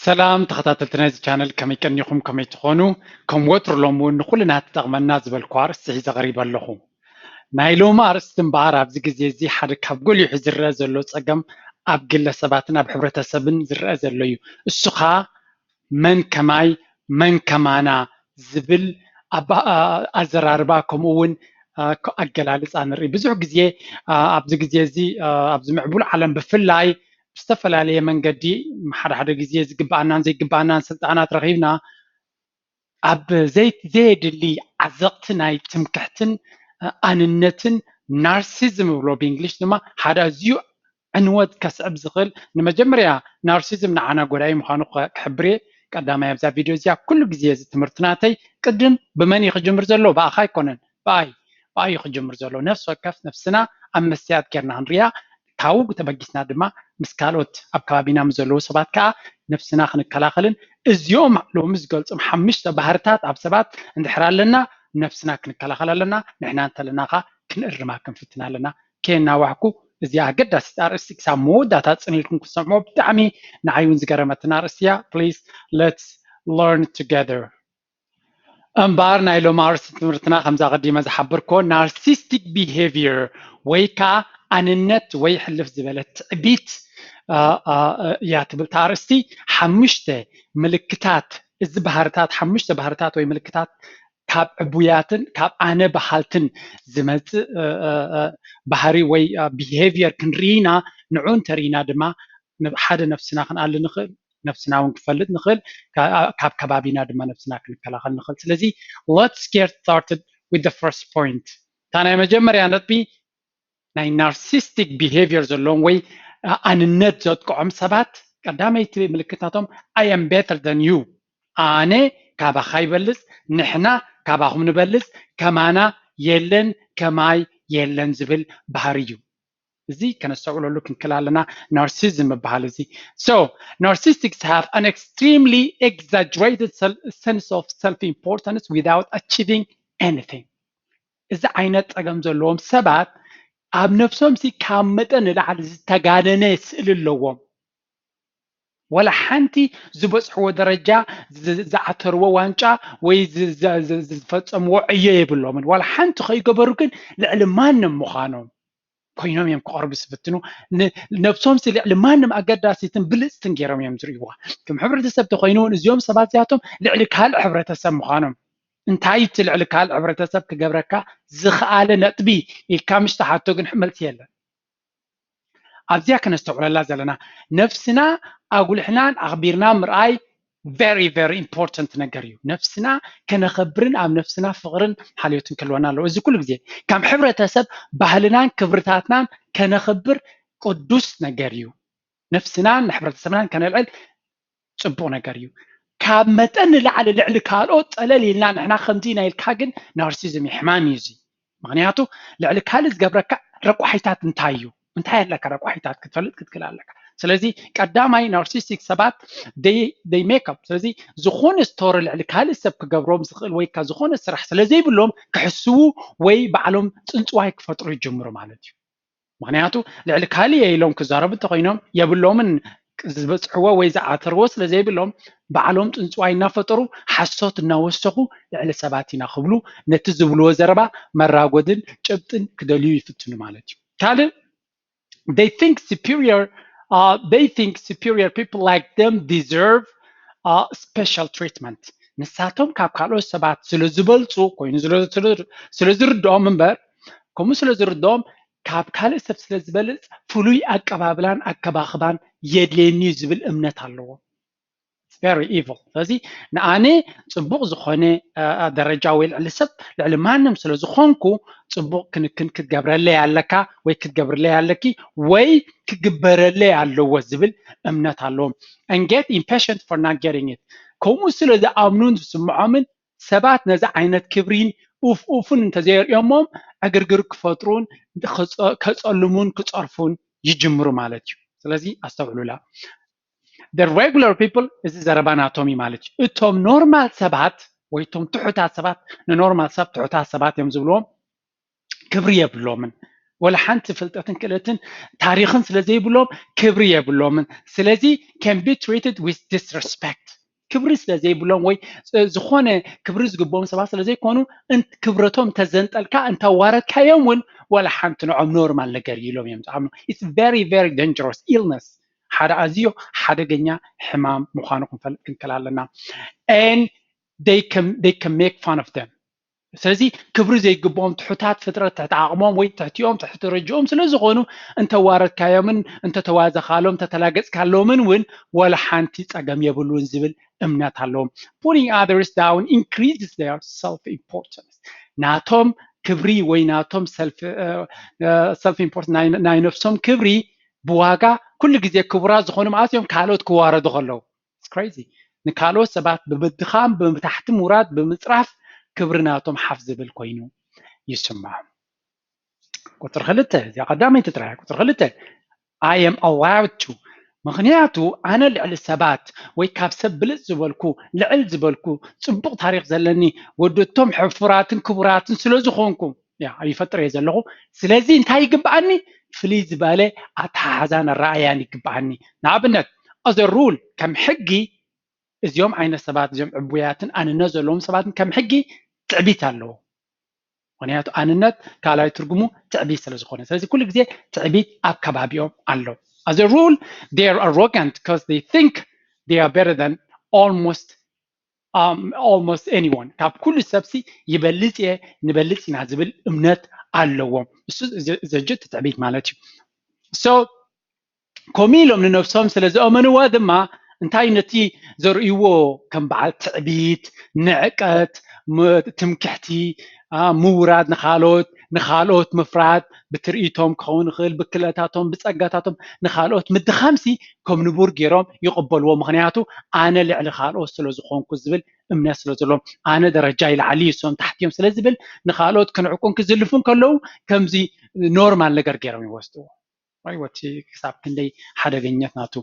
ሰላም ተኸታተልቲ ናይዚ ቻነል፣ ከመይ ቀኒኹም? ከመይ ትኾኑ? ከም ወትሩ ሎም እውን ንኹልና ትጠቕመና ዝበልኩ ኣርእስቲ ሒዘ ቀሪበ ኣለኹ። ናይ ሎሚ ኣርእስቲ እምበኣር ኣብዚ ግዜ እዚ ሓደ ካብ ጎሊሑ ዝረአ ዘሎ ጸገም ኣብ ግለሰባትን ኣብ ሕብረተሰብን ዝረአ ዘሎ እዩ። እሱ ኸኣ መን ከማይ መን ከማና ዝብል ኣባ- ኣ- ኣዘራርባ ከምኡ እውን ኣ፣ ክ- ኣገላልጻ ንርኢ። ብዙሕ ግዜ ኣ፣ ኣብዚ ግዜ እዚ ኣ፣ ኣብዚ ምዕቡል ዓለም ብፍላይ ብዝተፈላለየ መንገዲ ሓደ ሓደ ግዜ ዝግብኣናን ዘይግብኣናን ስልጣናት ረኺብና ኣብ ዘይ- ዘየድሊ ዓዘቕቲ ናይ ትምክሕትን ኣ፣ ኣንነትን ናርሲዝም ይብሎ ብእንግሊሽ ድማ ሓደ ኣዝዩ ዕንወት ከስዕብ ዝኽእል ንመጀመርያ ናርሲዝም ንዓና ጎዳኢ ምዃኑ ከ- ክሕብር እየ። ቀዳማይ ኣብዛ ቪድዮ እዚኣ ኩሉ ግዜ እዚ ትምህርቲ ናተይ ቅድም ብመን እዩ ክጅምር ዘሎ? ብኣኻ ኣይኮነን፣ ብኣይ ብኣይ እዩ ክጅምር ዘሎ። ነፍሲ ወከፍ ነፍስና ኣብ መስትያት ጌርና ክንሪኣ ካብኡ ተበጊስና ድማ ምስ ካልኦት ኣብ ከባቢና ምስ ዘለዉ ሰባት ከዓ ነፍስና ክንከላኸልን እዚኦም ሎሚ ዝገልጾም ሓሙሽተ ባህርታት ኣብ ሰባት እንድሕር ኣለና ነፍስና ክንከላኸል ኣለና። ንሕና እንተለና ከዓ ክንእርማ ክንፍትን ኣለና። ከየናዋሕኩ እዚኣ ኣገዳሲት ኣርእስቲ ክሳብ መወዳእታ ጽን ኢልኩም ክትሰምዑ ብጣዕሚ ንዓይ እውን ዝገረመትን ኣርእስቲ እያ። Please let's learn together። እምበኣር ናይ ሎም ኣርእስቲ ትምህርትና ከምዛ ቀዲመ ዝሓበርኮ ናርሲስቲክ ቢሄቪየር ወይ ከዓ ኣንነት ወይ ሕልፍ ዝበለ ትዕቢት አ፣ አ፣ እያ ትብል እታ ኣርእስቲ። ሓሙሽተ ምልክታት እዚ ባህርታት ሓሙሽተ ባህርታት ወይ ምልክታት ካብ ዕቡያትን ካብ ኣነ በሃልትን ዝመፅእ እ፣ እ፣ እ፣ ባህሪ ወይ እ፣ ቢሄቪየር ክንርኢ ኢና። ንዑ እንተርኢና ድማ ን- ሓደ ነፍስና ክንኣሊ ንኽእል፣ ነፍስና እውን ክፈልጥ ንኽእል፣ ካ- ካብ ከባቢና ድማ ነፍስና ክንከላኸል ንኽእል። ስለዚ let's get started with the first point። እታ ናይ መጀመርያ ነጥቢ ናይ ናርሲስቲክ ቢሄቪየር ዘለዎም ወይ ኣ- ኣንነት ዘጥቅዖም ሰባት ቀዳመይቲ ምልክታቶም I am better than you፣ ኣነ ካባኻ ይበልፅ፣ ንሕና ካባኹም ንበልፅ፣ ከማና የለን፣ ከማይ የለን ዝብል ባህሪ እዩ። እዚ ከነስተውዕለሉ ክንክእል ኣለና። ናርሲዝም ምበሃል እዚ so narcissists have an extremely exaggerated sel- sense of self importance without achieving anything። እዚ ዓይነት ፀገም ዘለዎም ሰባት ኣብ ነብሶም ሲ ካብ መጠን ንላዕሊ ዝተጋነነ ስእሊ ኣለዎም። ወላ ሓንቲ ዝበፅሕዎ ደረጃ ዝ- ዝዓተርዎ ዋንጫ ወይ ዝ- ዝ- ዝ- ዝፈፀምዎ ዕዮ የብሎምን። ወላ ሓንቲ ከይገበሩ ግን ልዕሊ ማንም ምዃኖም ኮይኖም እዮም ክቐርቡ ዝፍትኑ። ን- ነብሶም ሲ ልዕሊ ማንም ኣገዳሲትን ብልፅትን ገይሮም እዮም ዝርእይዋ። ከም ሕብረተሰብ ተኮይኑ እውን እዚኦም ሰባት እዚኣቶም ልዕሊ ካልእ ሕብረተሰብ ምዃኖም እንታይ እቲ ልዕሊ ካልእ ሕብረተሰብ ክገብረካ ዝኸኣለ ነጥቢ ኢልካ ምሽ ተሓቶ ግን መልሲ የለን። ኣብዚኣ ከነስተውዕለላ ዘለና ነፍስና ኣጉልሕናን ኣኽቢርና ምርኣይ very very important ነገር እዩ። ነፍስና ከነኸብርን ኣብ ነፍስና ፍቕርን ሓልዮትን ክህልወና ኣለዎ። እዚ ኩሉ ግዜ ከም ሕብረተሰብ ባህልናን ክብርታትናን ከነኸብር ቅዱስ ነገር እዩ። ነፍስናን ንሕብረተሰብናን ከነልዕል ፅቡቕ ነገር እዩ። ካብ መጠን ንላዕሊ ልዕሊ ካልኦት ፀለል ኢልና ንሕና ከምዚ ኢና ኢልካ ግን ናርሲዝም እዩ፣ ሕማም እዩ እዚ። ምክንያቱ ልዕሊ ካልእ ዝገብረካ ረቋሒታት እንታይ እዩ? እንታይ ኣለካ ረቋሒታት ክትፈልጥ ክትክእል ኣለካ። ስለዚ ቀዳማይ ናርሲስቲክ ሰባት they make up። ስለዚ ዝኾነ ስቶሪ ልዕሊ ካልእ ሰብ ክገብሮም ዝኽእል ወይ ካ ዝኾነ ስራሕ ስለዘይብሎም ክሕስቡ ወይ ባዕሎም ፅንፅዋይ ክፈጥሩ ይጀምሩ ማለት እዩ። ምክንያቱ ልዕሊ ካልእ እየ ኢሎም ክዛረቡ እንተኮይኖም የብሎምን። ዝበፅሕዎ ወይ ዝዓተርዎ ስለዘይብሎም ባዕሎም ፅንፅዋይ እናፈጠሩ ሓሶት እናወሰኹ ልዕሊ ሰባት ኢና ክብሉ ነቲ ዝብልዎ ዘረባ መራጎድን ጭብጥን ክደልዩ ይፍትኑ ማለት እዩ። ካልእ they think superior uh, they think superior people like them deserve uh, special treatment። ንሳቶም ካብ ካልኦት ሰባት ስለ ዝበልፁ ኮይኑ ስለ ዝርድኦም እምበር ከምኡ ስለ ዝርድኦም ካብ ካልእ ሰብ ስለ ዝበልፅ ፍሉይ ኣቀባብላን ኣከባኽባን የድልየኒ እዩ ዝብል እምነት ኣለዎም። Very evil። ስለዚ ንኣነ ፅቡቕ ዝኾነ ደረጃ ወይ ልዕሊ ሰብ ልዕሊ ማንም ስለ ዝኾንኩ ፅቡቕ ክንክን ክትገብረለይ ኣለካ ወይ ክትገብርለይ ኣለኪ ወይ ክግበረለይ ኣለዎ ዝብል እምነት ኣለዎም። And get impatient for not getting it። ከምኡ ስለ ዝኣምኑን ዝስምዖምን ሰባት ነዚ ዓይነት ክብሪን ኡፍ ኡፍን እንተዘየርእዮሞም ዕግርግር ክፈጥሩን ከፀልሙን ክፀርፉን ይጅምሩ ማለት እዩ። ስለዚ ኣስተውዕሉላ። The regular people እዚ ዘረባ ናቶም እዩ ማለት እዩ። እቶም ኖርማል ሰባት ወይ እቶም ትሑታት ሰባት ንኖርማል ሰብ ትሑታት ሰባት እዮም ዝብልዎም። ክብሪ የብሎምን። ወላ ሓንቲ ፍልጠትን ክእለትን ታሪኽን ስለ ዘይብሎም ክብሪ የብሎምን። ስለዚ can be treated with disrespect። ክብሪ ስለ ዘይብሎም ወይ ዝኾነ ክብሪ ዝግብኦም ሰባት ስለ ዘይኮኑ ክብረቶም ተዘንጠልካ እንተዋረድካዮም እውን ወላ ሓንቲ ንዖም ኖርማል ነገር ኢሎም እዮም ዝኣምኑ። It's very very dangerous illness። ሓደ ኣዝዮ ሓደገኛ ሕማም ምዃኑ ክንፈልጥ ክንክል ኣለና። And they can make fun of them። ስለዚ ክብሪ ዘይግብኦም ትሑታት ፍጥረት ትሕቲ ዓቕሞም ወይ ትሕቲኦም ትሕቲ ረጅኦም ስለ ዝኾኑ እንተዋረድካዮምን እንተተዋዘኻሎም እንተተላገፅካሎምን እውን ወላ ሓንቲ ፀገም የብሉን ዝብል እምነት ኣለዎም። Putting others down increases their self importance። ናቶም ክብሪ ወይ ናቶም self importance ናይ ነፍሶም ክብሪ ብዋጋ ኩሉ ግዜ ክቡራት ዝኾኑ ማለት እዮም ካልኦት ክዋረዱ ከለዉ። It's crazy። ንካልኦት ሰባት ብምድኻም ብምታሕቲ ምውራድ ብምፅራፍ ክብሪ ናቶም ሓፍ ዝብል ኮይኑ ይስምዖም። ቁፅሪ ክልተ እዚኣ ቀዳመይቲ ጥራይ ቁፅሪ ክልተ I am allowed to ምክንያቱ ኣነ ልዕሊ ሰባት ወይ ካብ ሰብ ብልፅ ዝበልኩ ልዕል ዝበልኩ ፅቡቕ ታሪክ ዘለኒ ወደቶም ሕፉራትን ክቡራትን ስለ ዝኾንኩ ያ ይፈጥር እየ ዘለኹ። ስለዚ እንታይ ይግብኣኒ? ፍልይ ዝበለ ኣተሓሕዛን ኣረኣያን ይግብኣኒ። ንኣብነት as a rule ከም ሕጊ እዚኦም ዓይነት ሰባት እዚኦም ዕቡያትን ኣንነት ዘለዎም ሰባትን ከም ሕጊ ትዕቢት ኣለዎ። ምክንያቱ ኣንነት ካልኣይ ትርጉሙ ትዕቢት ስለ ዝኾነ ስለዚ ኩሉ ግዜ ትዕቢት ኣብ ከባቢኦም ኣሎ። As a rule they are arrogant because they think they are better than almost um, almost anyone ካብ ኩሉ ሰብሲ ይበልፅ እየ ንበልፅ ኢና ዝብል እምነት ኣለዎም። እሱ ዘጅት ትዕቢት ማለት እዩ። So ከምኡ ኢሎም ንነብሶም ስለ ዝኣመንዋ ድማ እንታይ ነቲ ዘርእይዎ ከም በዓል ትዕቢት፣ ንዕቀት፣ ትምክሕቲ፣ ምውራድ ንኻልኦት፣ ንኻልኦት ምፍራድ፣ ብትርኢቶም ክኸውን ይኽእል፣ ብክእለታቶም፣ ብፀጋታቶም ንኻልኦት ምድኻምሲ ከም ንቡር ገይሮም ይቕበልዎ። ምኽንያቱ ኣነ ልዕሊ ካልኦት ስለ ዝኾንኩ ዝብል እምነት ስለ ዘለዎም፣ ኣነ ደረጃ ይልዓሊ እሶም ታሕቲ እዮም ስለ ዝብል ንኻልኦት ክንዕቁን ክዝልፉን ከለዉ ከምዚ ኖርማል ነገር ገይሮም ይወስድዎ። ወቲ ክሳብ ክንደይ ሓደገኛት ናቱ።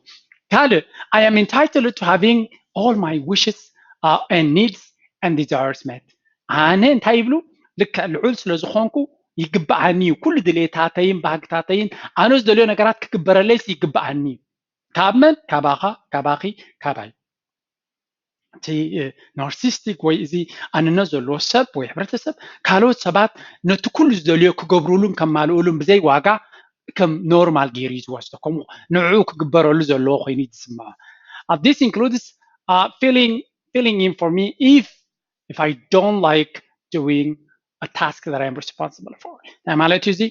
ካልእ I am entitled to having all my wishes uh, and needs and desires met። ኣነ እንታይ ይብሉ ልክዕ ልዑል ስለ ዝኾንኩ ይግብኣኒ እዩ። ኩሉ ድሌታተይን ባህግታተይን ኣነ ዝደልዮ ነገራት ክግበረለይስ ይግብኣኒ እዩ። ካብ መን? ካባኻ፣ ካባኺ፣ ካባይ። እቲ ናርሲስቲክ ወይ እዚ ኣንነት ዘለዎ ሰብ ወይ ሕብረተሰብ ካልኦት ሰባት ነቲ ኩሉ ዝደልዮ ክገብሩሉን ከማልኡሉን ብዘይ ዋጋ ከም ኖርማል ገይሩ እዩ ዝወስዶ። ከምኡ ንዕኡ ክግበረሉ ዘለዎ ኮይኑ እዩ ዝስምዖ። Uh, this includes uh, feeling feeling in for me if if I don't like doing a task that I'm responsible for። እንታይ ማለት እዩ እዚ?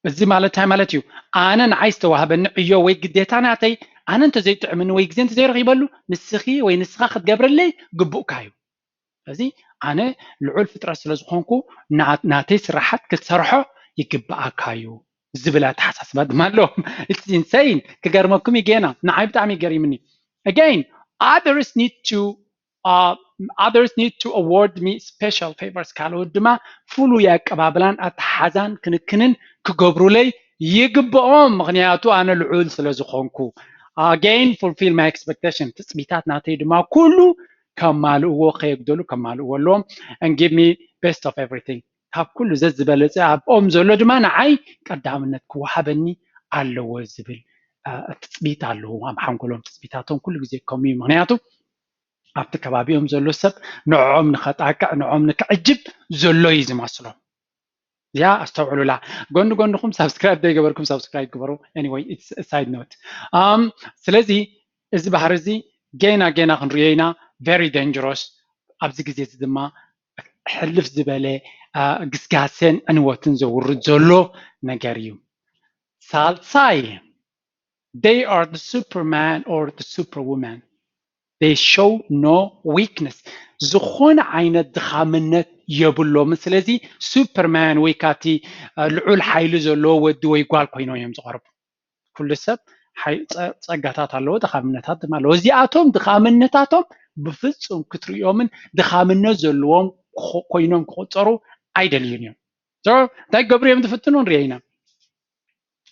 እዚ ማለት እንታይ ማለት እዩ? ኣነ ንዓይ ዝተዋህበኒ ዕዮ ወይ ግዴታ ናተይ ኣነ እንተዘይጥዕምኒ ወይ ግዜ እንተዘይረኺበሉ ንስኺ ወይ ንስኻ ክትገብረለይ ግቡእካ እዩ። ስለዚ ኣነ ልዑል ፍጥረት ስለ ዝኾንኩ ናተይ ስራሓት ክትሰርሖ ይግብኣካ እዩ ዝብል ኣተሓሳስባ ድማ ኣለዎም። It's insane። ክገርመኩም እዩ ጌና ንዓይ ብጣዕሚ ገሪምኒ። Again others need to uh, others need to award me special favors ካልኦት ድማ ፍሉይ ኣቀባብላን ኣተሓዛን ክንክንን ክገብሩለይ ይግብኦም። ምኽንያቱ ኣነ ልዑል ስለ ዝኾንኩ። Again fulfill my expectation ትፅቢታት ናተይ ድማ ኩሉ ከማልእዎ ከየግደሉ ከማልእዎ ኣለዎም። And give me best of everything ካብ ኩሉ ዘዝበለፀ ኣብኦም ዘሎ ድማ ንዓይ ቀዳምነት ክወሃበኒ ኣለዎ ዝብል ትፅቢት ኣለዎም ኣብ ሓንጎሎም። ትፅቢታቶም ኩሉ ግዜ ከምኡ እዩ። ምክንያቱ ኣብቲ ከባቢኦም ዘሎ ሰብ ንዕኦም ንኸጣቅዕ ንዕኦም ንክዕጅብ ዘሎ እዩ ዝመስሎም። እዚኣ ኣስተውዕሉላ። ጎኒ ጎንኹም ሳብስክራይብ ዘይገበርኩም ሳብስክራይብ ግበሩ። Anyway it's side note። ስለዚ እዚ ባህሪ እዚ ጌና ጌና ክንሪኦ ኢና። Very dangerous። ኣብዚ ግዜ እዚ ድማ ሕልፍ ዝበለ ግስጋሴን ዕንወትን ዘውርድ ዘሎ ነገር እዩ። ሳልሳይ they are the superman or the superwoman. They show no weakness. ዝኾነ ዓይነት ድኻምነት የብሎምን። ስለዚ ሱፐርማን ወይ ካቲ ልዑል ሓይሊ ዘለዎ ወዲ ወይ ጓል ኮይኖም እዮም ዝቐርቡ። ኩሉ ሰብ ጸጋታት ኣለዎ፣ ድኻምነታት ድማ ኣለዎ። እዚኣቶም ድኻምነታቶም ብፍጹም ክትርእዮምን ድኻምነት ዘለዎም ኮይኖም ክቆጸሩ ኣይደልዩን እዮም። እንታይ ገብሩ እዮም ዝፍትኑ ንሪኦ ኢና።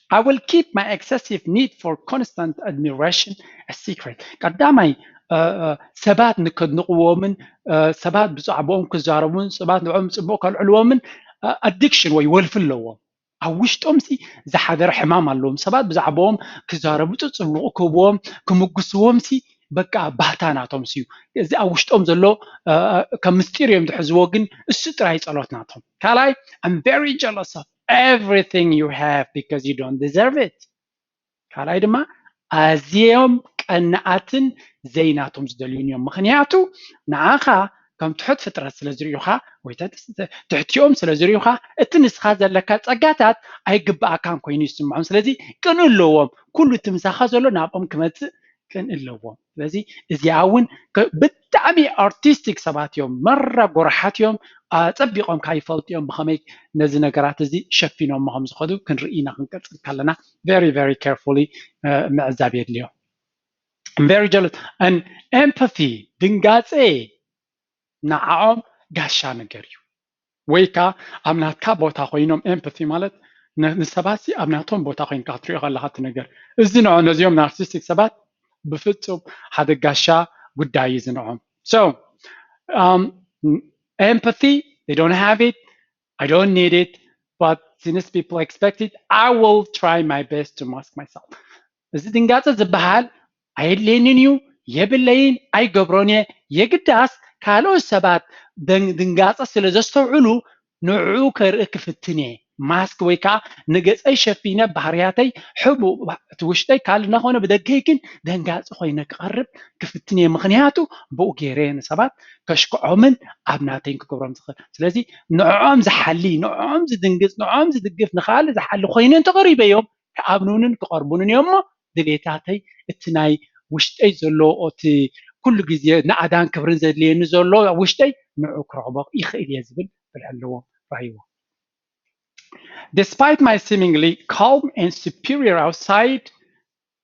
I will keep my excessive need for constant admiration a secret. ቀዳማይ ሰባት ንከድንቕዎምን ሰባት ብዛዕባኦም ክዛረቡን ሰባት ንዕኦም ጽቡቕ ከልዕልዎምን ኣዲክሽን ወይ ወልፊ ኣለዎም። ኣብ ውሽጦም ሲ ዝሓደረ ሕማም ኣለዎም። ሰባት ብዛዕባኦም ክዛረቡ፣ ጽጽቡቑ ክህብዎም፣ ክምጉስዎም ሲ በቃ ባህታ ናቶም ሲ እዩ። እዚ ኣብ ውሽጦም ዘሎ ከም ምስጢር እዮም ዝሕዝዎ፣ ግን እሱ ጥራይ ጸሎት ናቶም። ካልኣይ I'm very jealous of everything you have because you don't deserve it። ካልኣይ ድማ ኣዝዮም ቀናኣትን ዘይናቶም ዝደልዩን እዮም። ምኽንያቱ ንዓኻ ከም ትሑት ፍጥረት ስለ ዝርእዩኻ ወይ ትሕቲኦም ስለ ዝርእዩኻ፣ እቲ ንስኻ ዘለካ ጸጋታት ኣይግብኣካን ኮይኑ ይስምዖም። ስለዚ ቅንእ ኣለዎም፣ ኩሉ እቲ ምሳኻ ዘሎ ናብኦም ክመጽእ ቅንእ ኣለዎም። ስለዚ እዚኣ እውን ብጣዕሚ ኣርቲስቲክ ሰባት እዮም፣ መራ ጎራሓት እዮም፣ ኣጸቢቖም ካይፈልጡ እዮም ብኸመይ ነዚ ነገራት እዚ ሸፊኖሞ ከም ዝኸዱ ክንርኢ ኢና ክንቀጽል ከለና very very carefully ምዕዛብ የድልዮ። Very jealous and empathy ድንጋጼ ንዓኦም ጋሻ ነገር እዩ። ወይ ከዓ ኣብ ናትካ ቦታ ኮይኖም empathy ማለት ንሰባት ኣብ ናቶም ቦታ ኮይንካ ክትሪኦ ከለካ እቲ ነገር እዚ ንዖ ነዚኦም ናርሲስቲክ ሰባት ብፍጹም ሓደ ጋሻ ጉዳይ እዩ ዝንዖም። So um, empathy they don't have it, I don't need it, but since people expect it, I will try my best to mask myself. እዚ ድንጋጸ ዝበሃል ኣየድልየንን እዩ፣ የብለይን፣ ኣይገብሮን እየ። የግዳስ ካልኦት ሰባት ድንጋጸ ስለ ዘስተውዕሉ ንዕኡ ከርኢ ክፍትን እየ። ማስክ ወይ ከዓ ንገጸይ ሸፊነ ባህርያተይ ሕቡእ እቲ ውሽጠይ ካልእ እናኾነ ብደገይ ግን ደንጋጺ ኮይነ ክቐርብ ክፍትን እየ። ምኽንያቱ ብኡ ገይረ ንሰባት ከሽክዖምን ኣብ ናተይን ክገብሮም ዝኽእል። ስለዚ ንዕኦም ዝሓሊ፣ ንዕኦም ዝድንግጽ፣ ንዕኦም ዝድግፍ፣ ንኻልእ ዝሓሊ ኮይነ እንተቐሪበዮም ክኣምኑንን ክቐርቡንን እዮም እሞ ድሌታተይ እቲ ናይ ውሽጠይ ዘሎ እቲ ኩሉ ግዜ ናእዳን ክብርን ዘድልየኒ ዘሎ ውሽጠይ ንዑ ክረኽቦ ይኽእል እየ ዝብል ፍልሕ ኣለዎ ራይዎ። Despite my seemingly calm and superior outside,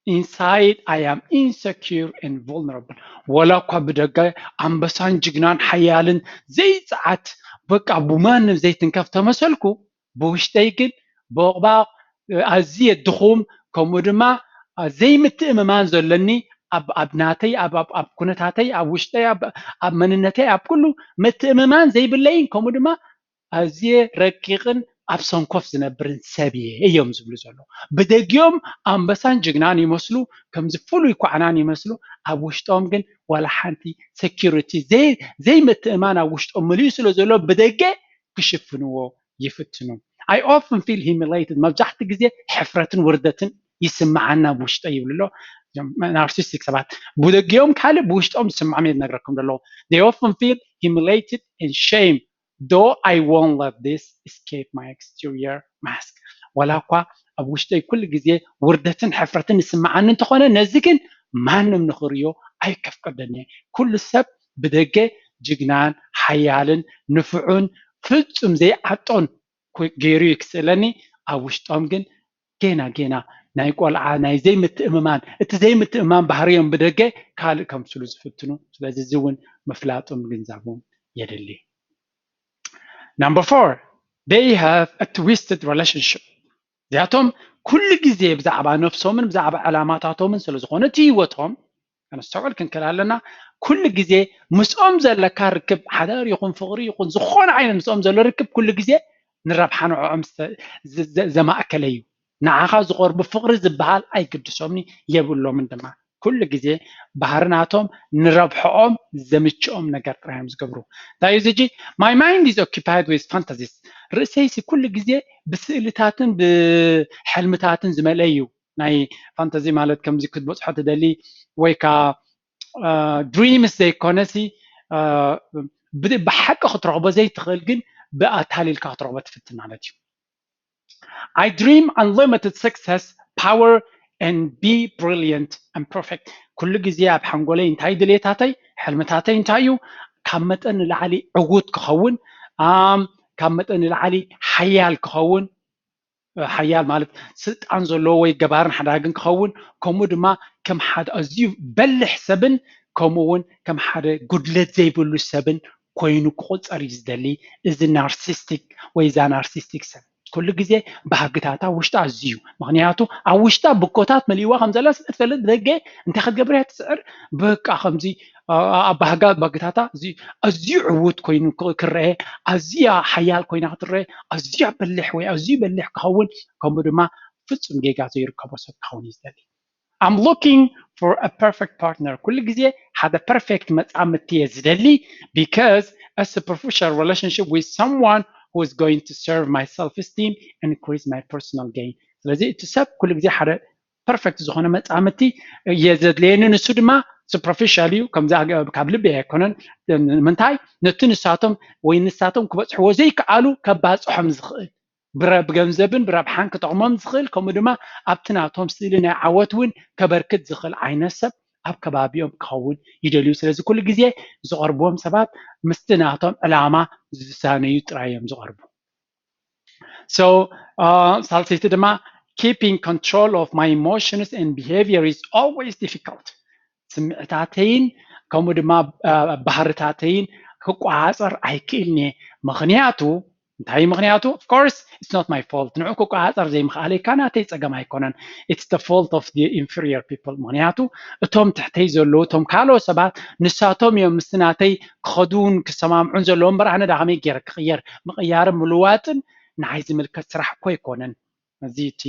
inside I am insecure and vulnerable. ወላ እኳ ብደገ ኣንበሳን ጅግናን ሓያልን ዘይፅዓት በቃ ብማንም ዘይትንከፍ ተመሰልኩ፣ ብውሽጠይ ግን ቦቕባቕ ኣዝየ ድኹም፣ ከምኡ ድማ ዘይምትእምማን ዘለኒ ኣብ ናተይ ኣብ ኩነታተይ ኣብ ውሽጠይ ኣብ መንነተይ ኣብ ኩሉ ምትእምማን ዘይብለይን ከምኡ ድማ ኣዝየ ረቂቕን ኣብ ሰንኮፍ ዝነብርን ሰብ እየ እዮም ዝብሉ ዘለዉ። ብደጊኦም ኣንበሳን ጅግናን ይመስሉ፣ ከምዚ ፍሉይ ኳዕናን ይመስሉ፣ ኣብ ውሽጦም ግን ዋላ ሓንቲ ሴኪሪቲ ዘይምትእማን ኣብ ውሽጦም መሊኡ ስለ ዘሎ ብደገ ክሽፍንዎ ይፍትኑ። I often feel humiliated፣ መብዛሕትኡ ግዜ ሕፍረትን ውርደትን ይስምዓና ኣብ ውሽጠይ ይብሉ ኣሎ። ናርሲስቲክ ሰባት ብደጊኦም ካልእ ብውሽጦም ዝስምዖም እየ ዝነግረኩም ዘለኹ። They often feel humiliated and shame though I won't let this escape my exterior mask። ወላ እኳ ኣብ ውሽጠይ ኩሉ ግዜ ውርደትን ሕፍረትን ይስምዓኒ እንተኾነ ነዚ ግን ማንም ንኽርእዮ ኣይከፍቅደን እየ። ኩሉ ሰብ ብደገ ጅግናን ሓያልን ንፉዕን ፍጹም ዘይዓጦን ገይሩ እዩ ክስእለኒ፣ ኣብ ውሽጦም ግን ጌና ጌና ናይ ቆልዓ ናይ ዘይምትእምማን እቲ ዘይምትእምማን ባህርዮም ብደገ ካልእ ከምስሉ ዝፍትኑ። ስለዚ እዚ እውን ምፍላጡ ምግንዛቡ የድሊ። Number four, they have a twisted relationship። እዚኣቶም ኩሉ ግዜ ብዛዕባ ነፍሶምን ብዛዕባ ዕላማታቶምን ስለ ዝኾነ እቲ ህይወቶም ከነስተውዕል ክንክእል ኣለና። ኩሉ ግዜ ምስኦም ዘለካ ርክብ ሓዳር ይኹን ፍቕሪ ይኹን ዝኾነ ዓይነት ምስኦም ዘሎ ርክብ ኩሉ ግዜ ንረብሓ ንዕኦም ዘማእከለ እዩ። ንዓኻ ዝቐርቡ ፍቕሪ ዝበሃል ኣይግድሶምኒ የብሎምን ድማ። ኩሉ ግዜ ባህሪ ናቶም ንረብሕኦም ዘምችኦም ነገር ጥራይ እዮም ዝገብሩ። እንታይ እዩ እዚ? My mind is occupied with fantasies። ርእሰይሲ ኩሉ ግዜ ብስእልታትን ብሕልምታትን ዝመልአ እዩ። ናይ ፋንታዚ ማለት ከምዚ ክትበፅሖ ትደሊ ወይ ከዓ ድሪምስ ዘይኮነሲ ብሓቂ ክትረኽቦ ዘይትኽእል ግን ብኣታሊልካ ክትረኽቦ ትፍትን ማለት እዩ። I dream unlimited success, power and be brilliant and perfect። ኩሉ ግዜ ኣብ ሓንጎለይ እንታይ ድሌታተይ ሕልምታተይ እንታይ እዩ? ካብ መጠን ንላዕሊ ዕዉት ክኸውን፣ ካብ መጠን ንላዕሊ ሓያል ክኸውን፣ ሓያል ማለት ስልጣን ዘለዎ ወይ ገባርን ሓዳግን ክኸውን፣ ከምኡ ድማ ከም ሓደ ኣዝዩ በልሕ ሰብን ከምኡ እውን ከም ሓደ ጉድለት ዘይብሉ ሰብን ኮይኑ ክቑፀር እዩ ዝደሊ እዚ ናርሲስቲክ ወይ እዛ ናርሲስቲክ ሰብ። ኩሉ ግዜ ባህግታታ ውሽጣ ኣዝዩ፣ ምክንያቱ ኣብ ውሽጣ ብኮታት መሊእዋ ከም ዘላ ስለ ትፈልጥ፣ ደገ እንታይ ክትገብር እያ ትስዕር? በቃ ከምዚ ኣብ ባህጋ ባህግታታ ኣዝዩ ዕዉት ኮይኑ ክረአ፣ ኣዝያ ሓያል ኮይና ክትረአ፣ ኣዝያ በሊሕ ወይ ኣዝዩ በሊሕ ክኸውን፣ ከምኡ ድማ ፍጹም ጌጋ ዘይርከቦ ሰብ ክኸውን እዩ ዝደሊ። I'm looking for a perfect partner. ኩሉ ግዜ ሓደ perfect መጻምድቲ እየ ዝደሊ, because a superficial relationship with someone who is going to serve my self-esteem and increase my personal gain. ስለዚ እቲ ሰብ ኩሉ ግዜ ሓደ perfect ዝኾነ መጻምድቲ እየ ዘድለየኒ። ንሱ ድማ superficial እዩ፣ ከምዚ ካብ ልቢ ኣይኮነን። ምንታይ? ነቲ ንሳቶም ወይ ንሳቶም ክበጽሕዎ ዘይከኣሉ ከባጽሖም ዝኽእል፣ ብረ- ብገንዘብን ብረብሓን ክጠቕሞም ዝኽእል፣ ከምኡ ድማ ኣብቲ ናቶም ስእሊ ናይ ዓወት እውን ከበርክት ዝኽእል ዓይነት ሰብ ኣብ ከባቢኦም ክኸውን ይደልዩ። ስለዚ ኩሉ ግዜ ዝቐርብዎም ሰባት ምስቲ ናቶም ዕላማ ዝሳነዩ ጥራይ እዮም ዝቐርቡ። So ሳልሰይቲ ድማ keeping control of my emotions and behavior is always difficult. ስምዕታተይን ከምኡ ድማ ባህርታተይን ክቆፃፀር ኣይክእልን እየ። ምክንያቱ እንታይ? ምክንያቱ of course it's not my fault። ንዑ ክቆፃፀር ዘይምክኣለይ እካ ናተይ ፀገም ኣይኮነን። It's the fault of the inferior people። ምክንያቱ እቶም ትሕተይ ዘለዉ እቶም ካልኦት ሰባት ንሳቶም እዮም ምስቲ ናተይ ክኸዱን ክሰማምዑን ዘለዎም እምበር ኣነ ዳ ከመይ ገይረ ክቕየር? ምቕያርን ምልዋጥን ንዓይ ዝምልከት ስራሕ እኮ ኣይኮነን። እዚ እቲ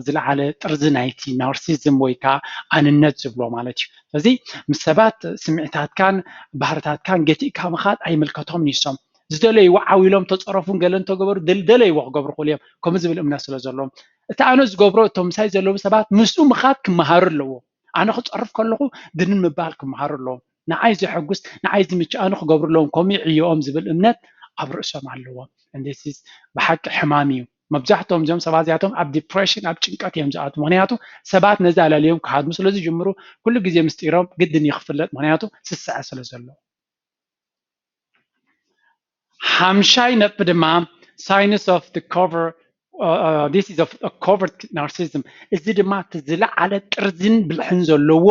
ዝለዓለ ጥርዚ ናይቲ ናርሲዝም ወይ ከዓ ኣንነት ዝብሎ ማለት እዩ። ስለዚ ምስ ሰባት ስምዒታትካን ባህርታትካን ገቲእካ ምኻድ ኣይምልከቶም ንሶም። ዝደለይዎ ዓው ኢሎም ተፀረፉን ገለ እንተገበሩ ዝደለይዎ ክገብሩ ክእሉ እዮም፣ ከምኡ ዝብል እምነት ስለ ዘለዎም። እቲ ኣነ ዝገብሮ እቶም ምሳይ ዘለዉ ሰባት ምስኡ ምኻድ ክመሃሩ ኣለዎ። ኣነ ክፀርፍ ከለኹ ድንን ምባል ክመሃሩ ኣለዎም። ንዓይ ዘሐጉስ ንዓይ ዝምችኣኑ ክገብሩ ኣለዎም፣ ከምኡ ይዕዮኦም ዝብል እምነት ኣብ ርእሶም ኣለዎም። ብሓቂ ሕማም እዩ። መብዛሕትኦም እዚኦም ሰባት እዚኣቶም ኣብ ዲፕሬሽን ኣብ ጭንቀት እዮም ዝኣቱ። ምክንያቱ ሰባት ነዚ ኣላልዮም ክሃድሙ ስለ ዝጅምሩ ኩሉ ግዜ ምስጢሮም ግድን እዩ ክፍለጥ፣ ምክንያቱ ስስዐ ስለ ዘሎ። ሓምሻይ ነጥቢ ድማ signs of the cover this is a covert narcissism። እዚ ድማ እቲ ዝለዓለ ጥርዝን ብልሕን ዘለዎ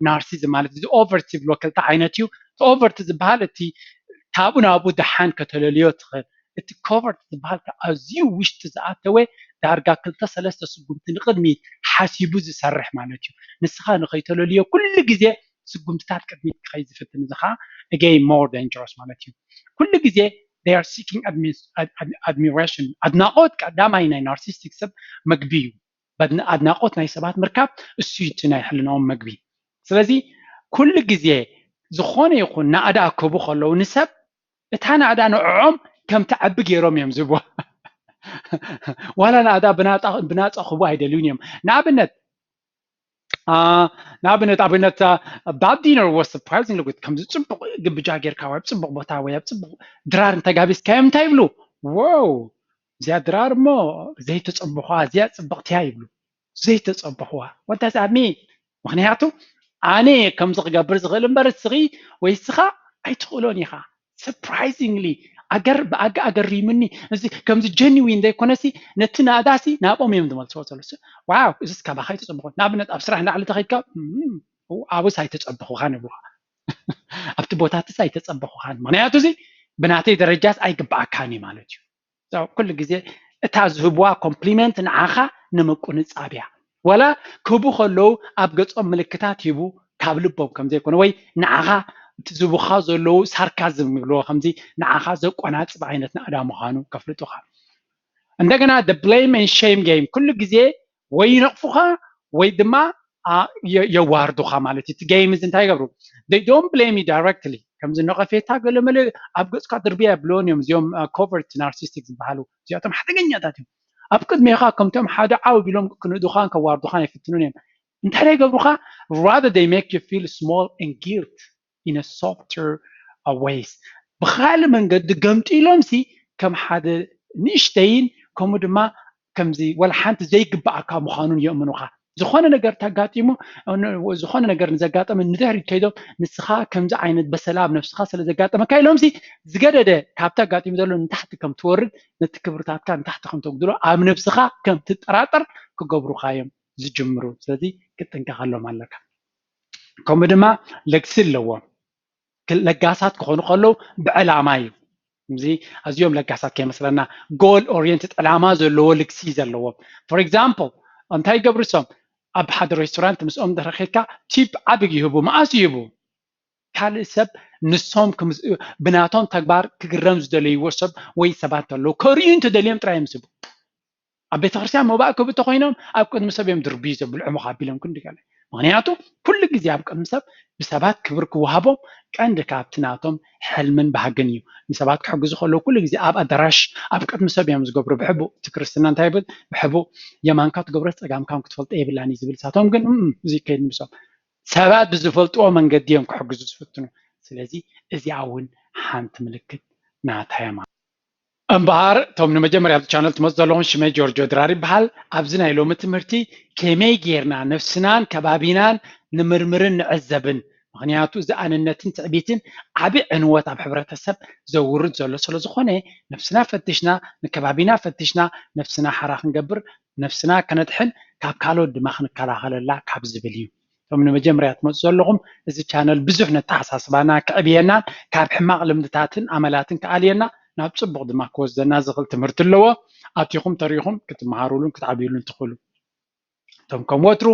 ናርሲዝም ማለት እዚ ኦቨርት ዝብሎ ክልተ ዓይነት እዩ። እቲ ኦቨርት ዝበሃል እቲ ካብኡ ናብኡ ደሓን ከተለልዮ ትኽእል። እቲ ኮቨርት ዝበሃል ከኣ ኣዝዩ ውሽጢ ዝኣተወ ዳርጋ ክልተ ሰለስተ ስጉምቲ ንቕድሚት ሓሲቡ ዝሰርሕ ማለት እዩ። ንስኻ ንኸይተለልዮ ኩሉ ግዜ ስጉምትታት ቅድሚት ክኸይድ ዝፍትን፣ እዚ ኸዓ again more dangerous ማለት እዩ። ኩሉ ግዜ they are seeking admiration። ኣድናቖት ቀዳማይ ናይ ናርሲስቲክ ሰብ መግቢ እዩ። ኣድናቖት ናይ ሰባት ምርካብ እሱ እዩ እቲ ናይ ሕልናኦም መግቢ። ስለዚ ኩሉ ግዜ ዝኾነ ይኹን ናእዳ ክህቡ ከለዉ ንሰብ እታ ናእዳ ንዕዖም ከም ትዓቢ ገይሮም እዮም ዝህብዋ። ዋላ ናእዳ ብናፃ ክህቡ ኣይደልዩን እዮም። ንኣብነት ንኣብነት ኣብነት that dinner was surprisingly good። ከምዚ ፅቡቕ ግብጃ ጌርካ ወይ ኣብ ፅቡቕ ቦታ ወይ ኣብ ፅቡቕ ድራር እንተጋቢዝካዮም እንታይ ይብሉ? ዎው እዚኣ ድራር እሞ ዘይተፀበኹዋ እዚኣ ፅብቕቲ እያ ይብሉ። ዘይተፀበኹዋ what does that mean? ምክንያቱ ኣነ እየ ከምዚ ክገብር ዝኽእል እምበር እስኺ ወይ እስኻ ኣይትኽእሎን ኢኻ። Surprisingly ኣገር ብኣገ ኣገሪምኒ እዚ ከምዚ ጀኒዊን ዘይኮነሲ ነቲ ናእዳሲ ናብኦም እዮም ዝመልስዎ ዘለዉ። ዋው እዚስ ካባኻ ኣይተፀበኹን። ንኣብነት ኣብ ስራሕ ንላዕሊ ተኸይድካ ኣብስ ኣይተፀበኹኻን ይብሉኻ። ኣብቲ ቦታትስ ኣይተፀበኹኻን፣ ምክንያቱ እዚ ብናተይ ደረጃስ ኣይግበኣካን እዩ ማለት እዩ። ኩሉ ግዜ እታ ዝህብዋ ኮምፕሊመንት ንዓኻ ንምቁንፃብ እያ። ዋላ ክህቡ ከለዉ ኣብ ገፆም ምልክታት ሂቡ ካብ ልቦም ከም ዘይኮነ ወይ ንዓኻ እቲ ዝህቡኻ ዘለዉ ሳርካዝም ይብልዎ ከምዚ ንዓኻ ዘቆናፅብ ዓይነት ናእዳ ምዃኑ ከፍልጡኻ። እንደገና the blame and shame game ኩሉ ግዜ ወይ ይነቕፉኻ ወይ ድማ የዋርዱኻ ማለት እዩ። እቲ game እዚ እንታይ ይገብሩ? They don't blame you directly። ከምዚ ነቐፌታ ገለመለ ኣብ ገፅካ ድርብያ የብልዎን እዮም እዚኦም ኮቨርት ናርሲስቲክ ዝበሃሉ። እዚኣቶም ሓደገኛታት እዮም። ኣብ ቅድሜኻ ከምቶም ሓደ ዓው ቢሎም ክንእዱኻን ከዋርዱኻን ኣይፍትኑን እዮም። እንታይ ዶ ይገብሩኻ? Rather they make you feel small and guilt in a softer ways። ብኻልእ መንገዲ ገምጢሎም ሲ ከም ሓደ ንእሽተይን ከምኡ ድማ ከምዚ ወላ ሓንቲ ዘይግበኣካ ምዃኑን የእምኑኻ። ዝኾነ ነገር ተጋጢሙ ዝኾነ ነገር ንዘጋጠመ ንድሕሪት ከይዶም ንስኻ ከምዚ ዓይነት በሰላ ኣብ ነብስኻ ስለ ዘጋጠመካ ኢሎም ሲ ዝገደደ ካብቲ ኣጋጢሙ ዘሎ ንታሕቲ ከም ትወርድ ነቲ ክብርታትካ ንታሕቲ ከም ተጉድሎ ኣብ ነብስኻ ከም ትጠራጠር ክገብሩኻ እዮም ዝጅምሩ። ስለዚ ክትጥንቀቐሎም ኣለካ። ከምኡ ድማ ለግሲ ኣለዎም። ለጋሳት ክኾኑ ከለዉ ብዕላማ እዩ። እዚ ኣዝዮም ለጋሳት ከይመስለና፣ goal oriented፣ ዕላማ ዘለዎ ልግሲ ዘለዎም። For example እንታይ ይገብሩ እሶም? ኣብ ሓደ ሬስቶራንት ምስኦም ድሕሪ ኬድካ ቲፕ ዓቢ ይህቡ። መኣስ ይህቡ? ካልእ ሰብ ንሶም ብናቶም ተግባር ክግረም ዝደለይዎ ሰብ ወይ ሰባት ኣለዉ። ከርእዩ እንተደልዮም ጥራይ እዮም ዝህቡ። ኣብ ቤተክርስትያን መባእ ክህቡ እንተኮይኖም ኣብ ቅድሚ ሰብ እዮም ድርብዩ ዘብልዑ ምኻ ኣቢሎም ክንዲ ገለ። ምክንያቱ ኩሉ ግዜ ኣብ ቅድሚ ሰብ ብሰባት ክብር ክወሃቦም ቀንዲ ካብቲ ናቶም ሕልምን ባህግን እዩ። ንሰባት ክሕግዙ ከለዉ ኩሉ ግዜ ኣብ ኣዳራሽ ኣብ ቅድሚ ሰብ እዮም ዝገብሩ። ብሕቡእ እቲ ክርስትና እንታይ ይብል? ብሕቡእ የማንካ ትገብሮ ጸጋምካም ክትፈልጦ የብላን እዩ ዝብል። ሳቶም ግን እም፣ እዚ ይከይድ ንብሶም ሰባት ብዝፈልጥዎ መንገዲ እዮም ክሕግዙ ዝፍትኑ። ስለዚ እዚኣ እውን ሓንቲ ምልክት ናታ እያ ማለት። እምበኣር እቶም ንመጀመርያ ኣብዚ ቻነል ትመፁ ዘለኹም ሽመይ ጆርጆ ድራር ይበሃል። ኣብዚ ናይ ሎሚ ትምህርቲ ከመይ ጌርና ነፍስናን ከባቢናን ንምርምርን ንዕዘብን። ምክንያቱ እዚ ኣንነትን ትዕቢትን ዓቢ ዕንወት ኣብ ሕብረተሰብ ዘውርድ ዘሎ ስለ ዝኾነ ነፍስና ፈትሽና ንከባቢና ፈትሽና ነፍስና ሓራ ክንገብር ነፍስና ከነድሕን ካብ ካልኦት ድማ ክንከላኸለላ ካብ ዝብል እዩ። እቶም ንመጀመርያ ትመፁ ዘለኹም እዚ ቻነል ብዙሕ ነተሓሳስባና ክዕብየናን ካብ ሕማቕ ልምድታትን ኣመላትን ክኣልየና ናብ ፅቡቕ ድማ ክወስደና ዝኽእል ትምህርቲ ኣለዎ። ኣቲኹም ተሪኹም ክትመሃሩሉን ክትዓብዩሉን ትኽእሉ። እቶም ከም ወትሩ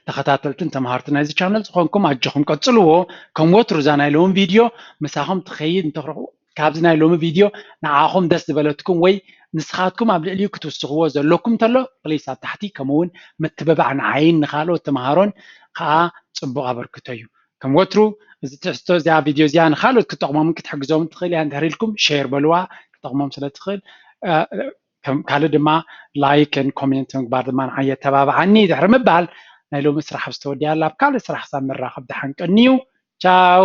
ተኸታተልትን ተምሃርትን ናይዚ ቻነል ዝኾንኩም ኣጆኹም ቀፅልዎ። ከም ወትሩ እዛ ናይ ሎሚ ቪድዮ ምሳኹም ትኸይድ እንተኽረኹ ካብዚ ናይ ሎሚ ቪድዮ ንዓኹም ደስ ዝበለትኩም ወይ ንስኻትኩም ኣብ ልዕሊኡ ክትውስኽዎ ዘለኩም እንተሎ ፕሊስ ኣብ ታሕቲ ከምኡ እውን ምትብባዕ ንዓይን ንኻልኦት ተምሃሮን ከዓ ፅቡቕ ኣበርክቶ እዩ። ከም ወትሩ እዚ ትሕዝቶ እዚኣ ቪድዮ እዚኣ ንኻልኦት ክጠቕሞምን ክትሕግዞምን ትኽእል እያ እንድሕር ኢልኩም ሼር በልዋ። ክጠቕሞም ስለ ትኽእል ካልእ ድማ ላይክን ኮሜንት ምግባር ድማ ንዓይ የተባብዓኒ ድሕሪ ምባል ናይ ሎሚ ስራሕ ዝተወዲኣላ ኣብ ካልእ ስራሕ ክሳብ ንራኸብ ደሓን ቀንዩ። ቻው።